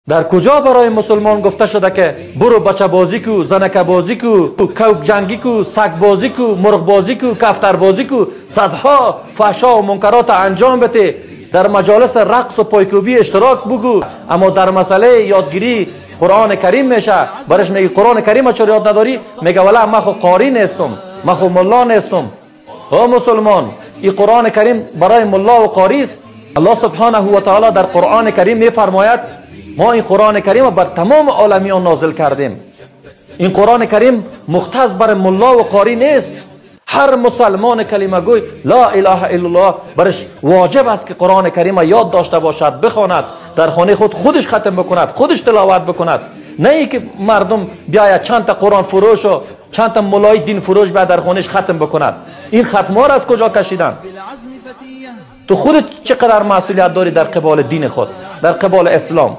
Дар куҷо барои мусулмон гуфта шуда ки буру бачабозӣ ку, занакабозӣ ку, кавкҷангӣ ку, сагбозӣ ку, мурғбозӣ ку, кафтарбозӣ ку, садҳо фаҳшо ва мункарот анҷом бите, дар маҷолис рақс ва пойкӯбӣ иштирок бугӯ, аммо дар масъалаи ёдгирии Қуръони Карим меша бараш меги Қуръони Карима чаро ёд надорӣ? Мега вала ман ху қорӣ нестум, ман ху мулло нестум. О мусулмон, ин Қуръони Карим барои мулло ва қорист. Аллоҳ субҳонаҳу ва таъоло дар Қуръони Карим мефармояд: мо ин Қуръони Каримро бар тамоми оламиён нозил кардем. Ин Қуръони Карим мухтас бар мулло ва қорӣ нест. Ҳар мусалмони калимагӯй ла илаҳа иллаллоҳ бараш воҷиб аст ки Қуръони Каримро ёд дошта бошад, бихонад, дар хонаи худ худаш хатм бикунад, худаш тиловат бикунад. На ин ки мардум биёяд чанд та Қуръон фурӯшу чанд та муллои дин фурӯш биёяд дар хонааш хатм бикунад. Ин хатмҳоро аз куҷо кашиданд? Ту худат чӣ қадар масъулият дорӣ дар қиболи дини худ, дар қиболи ислом?